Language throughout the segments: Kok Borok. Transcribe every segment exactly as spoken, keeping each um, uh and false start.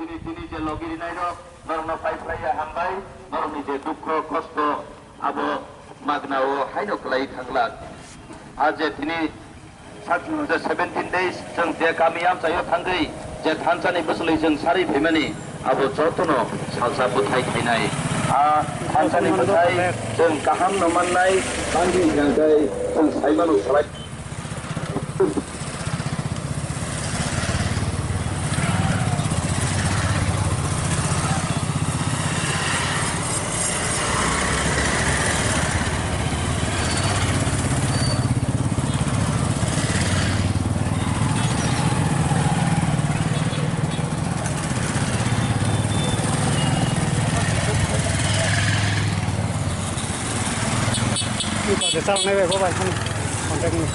Tini, tini je logi rinai rok, norokno pai phlai ya hambai, norokni je dukho, kosto, abo magna o haino kwlai thangla. A je tini sak-, je seventeen days chwng je kami amchaio thangwi je thansa ni bwswlwi chwng sarwi phaimani, abo jotono salsa bwthai khainai. A thansa ni bwthai chwng kaham no mannai, bangwi hwnkhe chwng saimano salai. Ito, de salnai bai bo bai, contact ni.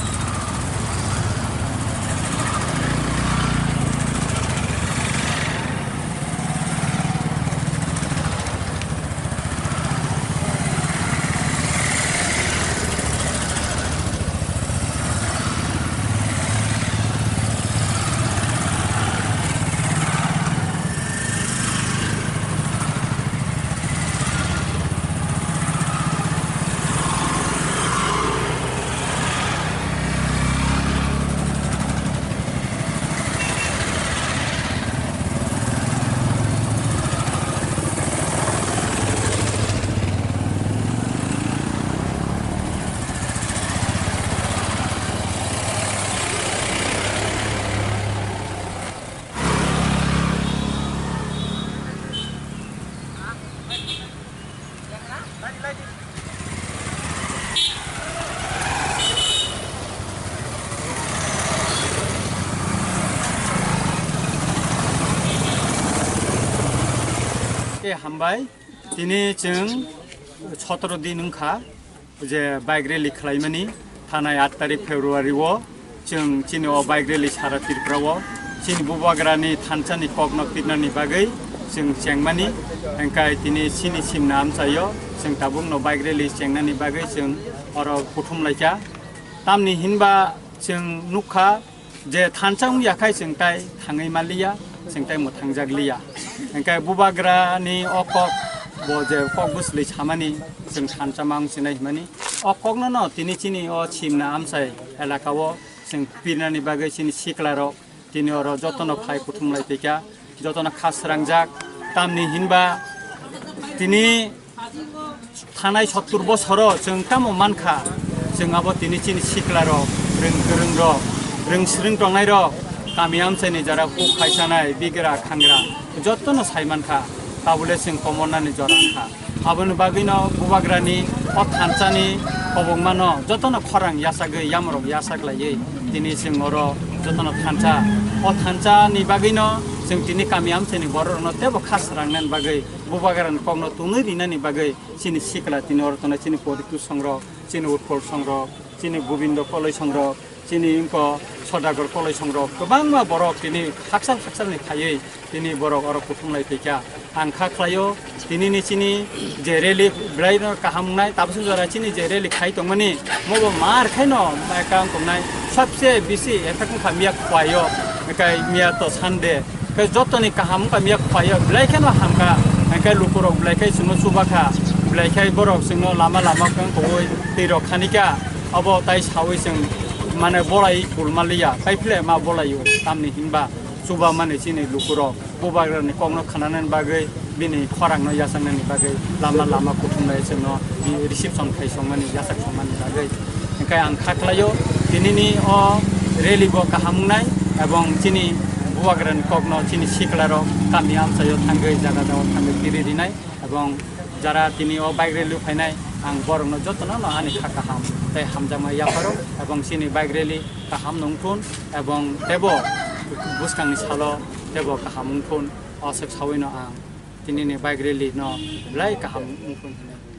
Khe hambai, tini chwng sotoro din wngkha. Je bike rally khlaimani thanai aat tarik February o chwng chini o bike rally sara Tripura o chini bubagrani thansa ni kok no pirnani bagwi chwng chengmani, hwnkhe tini chini simna amchaio chwng tabuk no bike rally chengnani bagwi chwng oro kuthum laikha. Tamni hinba chwng nukha je thansa wngya khai chwng tai thangwi manliya, chwng tai mwthangjakliya. Hwnkhe bubagrani o kok bo je kok bwswlwi samani chwng thansa ma wngsinai himani. O kokno no tini chini o simna amchai elaka o chwng pirnani bagwi chini sikla rok tini oro jotono phai kuthum lai tongkha, jotono kha srangjak. Tamni hinba tini thanai sottur bosoro chwng tamo mankha, chwng abo tini chini sikla rok, rwng kwrwng rok, rwng swrwng tongnai rok, kami amchaini jara huk phaisanai bigra khangra jotono sai mankha, tabule chwng komornani jora wngkha. Aboni bagwino bubagrani o thansani kobongmano jotono khorang yasagwi yamrok yasaklaiwi tini chwng oro jotono thansa, o thansani bagwino chwng tini kami amchaini bororokno teibo kha srangnani bagwi bubagrani kokno tonwi rinani bagwi chini sikla tini oro tongnai chini Poritu songrok, chini Utpol songrok, chini Gobindo Koloi songrok, chini wngkha Sodagar Koloi songrok, kwbangma borok tini hakchal hakchalni phaiwi tini borok oro kuthum lai tongkha. Ang kha khlaio, tinini chini je rally belai no kaham wngnai, tabukhe jora chini je rally khai tongmani, mobo mar khaino ekam tongnai, sabse bisi effect wngkha miya khuaio, ekai miya to Sunday. Khe jotoni kaham wngkha miya khuaio, belai kheno hamkha. Hwnkhe lukurok belai khe chwngno chubakha, belai khe borok chwngno lama lama khe wngkha twi rok khanikha. Obo tai sawi chwng mane bolai kulmaliya, kaiphile ma bolaio, tamni hinba chubamani chini lukurok bubagrani kokno khnanani bagwi, bini khorangno yachaknani bagwi lama lama kuthumlai chwngno reception khai songmani, yachak songmani bagwi. Hwnkhe ang kha khlaio, tinini o rally bo kaham wngnai, ebong chini bubagrani kokno chini siklarok kami amchaio thangwi, jaga jaga thangwi kiri rinai, ebong jara tini o bike rally phainai, ang borokno jotono no ani kha kaham tei hamjakma yapharo, ebong chini bike rally kaham no wngthun, ebong teibo bwskangni salo teibo kaham wngthun, o swk sawino ang tinini bike rally no belai kaham wngthun hinwi.